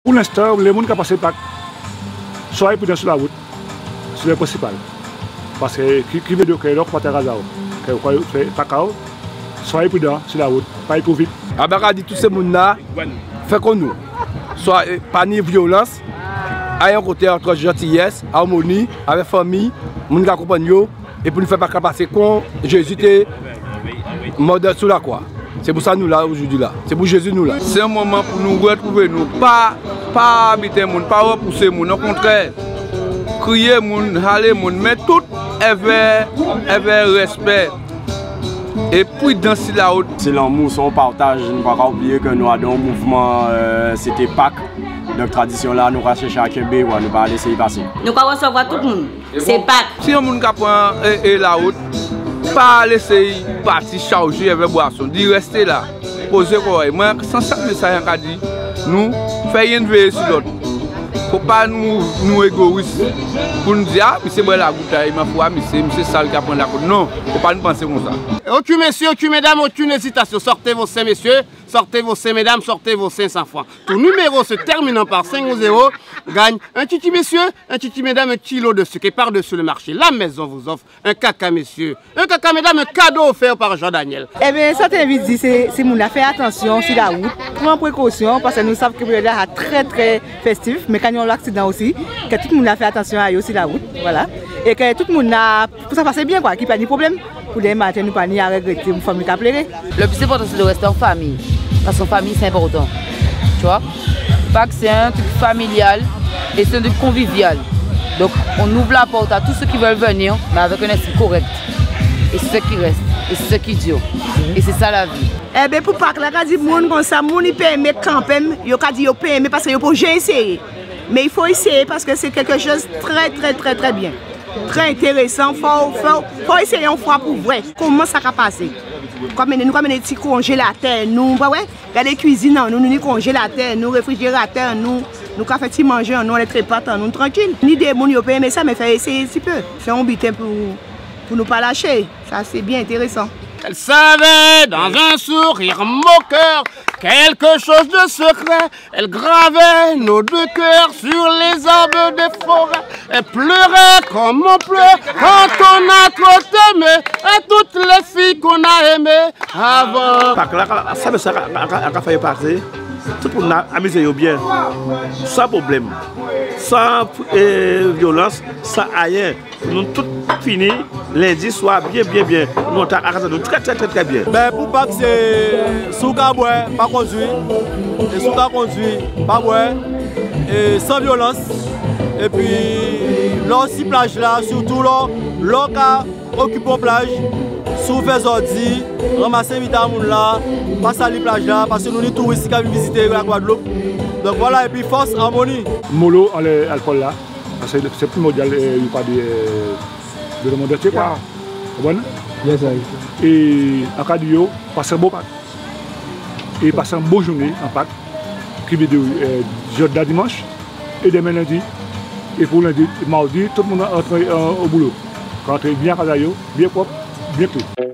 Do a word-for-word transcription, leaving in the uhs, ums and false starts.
Pou lenstan, lé moun ka pasé Pak, swa pridan si lawout, sé lé prensipal. Paskè ki, ki vé di kè lè ou ka pati a kaz a'w, kè ou ka fè Pak a'w, swa pridan si lawout, pa ay two vit. Ében ka di tout sé moun-la, fè kon nou. Swa, eh, pa ni vyolans, ay on koté ant jantiyès, amoni, avè fanmi, moun ka konprann yo, é pou nou fè Pak-la pasé kon Jézi té mò sou lakwa. Sé pou sa nou la ojoudi la. Sé pou Jézi nou la. Sé on moman pou nou rètwouvé nou. Pa, pa biten moun, pa rèpousé moun. Okontrè, kriyé moun, halé moun, mé tout èvè, èvè rèspè. É pridans si lawout. Sé lanmou, sé on pataj. Nou pa ka oubliyé kè nou adan on mouvman, euh, sé té Pak. Donk tradisyon-la, nou ka chèché a kenbé, kwa, nou pa lésé'y pasé. Nou ka rèsèvwa tout moun. Sé Pak. Si on moun ka pran, é, é lawout, pa lésé'y pati chawjé èvè bwason. Di rèsté la, pozé kò'w. Mwen, sé sa mésaj-la ka di, nou, fè yonn véyé si lòt. Fò pa nou, nou égoyis. Pou nou di, a, misyé bwè lagout-la, é man fou a misyé, misyé sal ka pran lagout. Non, fò pa nou pansé konsa. Aucun monsieur, aucune mesdames, aucune hésitation. Sortez vos seins, messieurs. Sortez vos seins, mesdames, sortez vos seins sans foi. Tout numéro se terminant par cinq ou zéro gagne un titi monsieur, un titi mesdames, un kilo de sucre. Et par-dessus le marché, la maison vous offre un kaka monsieur, un kaka mesdames, un cadeau offert par Jean Daniel. Ében, sa té anvi di, sé, sé moun-la fè atansyon si lawout, pran prékosyon, paskè nou sav kè péryòd-la trè, trè fèstif, mé ka ni on lòt aksidan osi, kè tout moun-la fè atansyon a yo si lawout, vwala. É kè tout moun-la, pou sa pasé byen, kwa, ki pa ni pwoblèm. Pou dèmen maten, nou pa ni a règrété, on fanmi ka pléré. Le plus important, c'est de rester en famille. Parce qu'en famille, c'est important. Tu vois? Pâques, c'est un truc familial et c'est un truc convivial. Donc, on ouvre la porte à tous ceux qui veulent venir, mais avec un esprit correct. Et c'est ce qui reste, et c'est ce qui dure. Et c'est ça la vie. Ében, pou Pak-la, ka di moun konsa, moun i pé enmé kanmenm, yo ka di yo pé enmé paskè yo poko jen éséyé. Mais il faut essayer parce que c'est quelque chose de très, très, très, très bien. Très intéressant. Fò, fò, fò éséyé on fwa pou vwè kouman sa ka pasé. Nou ka mennen, nou ka mennen ti konjélatè an nou, ba wè. Gadé kwizin an nou, nou ni konjélatè an nou, réfrijératè an nou, nou ka fè ti manjé an nou, anlè trépant an nou, trankil. Ni dé moun yo pé enmé sa, mé fè éséyé ti pé. Fè on biten pou, pou nou pa laché. Sa sé byen entérésan. Elle savait dans un sourire moqueur quelque chose de secret. Elle gravait nos deux cœurs sur les arbres des forêts. Elle pleurait comme on pleure quand on a trop aimé, à toutes les filles qu'on a aimées avant. Pak-la, ka, sa, sa ka, ka, ka, ka fè yo pasé. Tout moun-la amizé yo byen. San pwoblèm. San, eh, vyolans, san ayen. Nou tout fini lendi swa byen, byen, byen. Nou antan a kaz nou trè, trè, trè, trè byen. Ben, pou Pak, sé, si ou ka bwè, pa kondui. É si ou ka kondui, pa bwè. É san vyolans. Épi, lè ou si plaj-la, sitou lè, lè ou ka okipé on plaj, si ou fè zòdi, ranmasé biten a moun-la, pa sali plaj-la, paskè nou ni touris ki ka vin vizité Lagwadloup. Donk vwala, épi fòs, amoni. Molo anlè alkòl-la. Paskè sé primòdyal, eh, yo ka di, eh, de le monde entier, kwa. Ou konprann? Yes, I. É an ka di yo, pasé on bon Pak. É pasé on bon jounen an Pak, ki vé di, eh, jòdla dimanch, é dèmen lendi, é pou lendi, mawdi, tout moun rantré, eh, o boulo. Ka rantré byen a kaz a yo, byen pwòp, byen klè.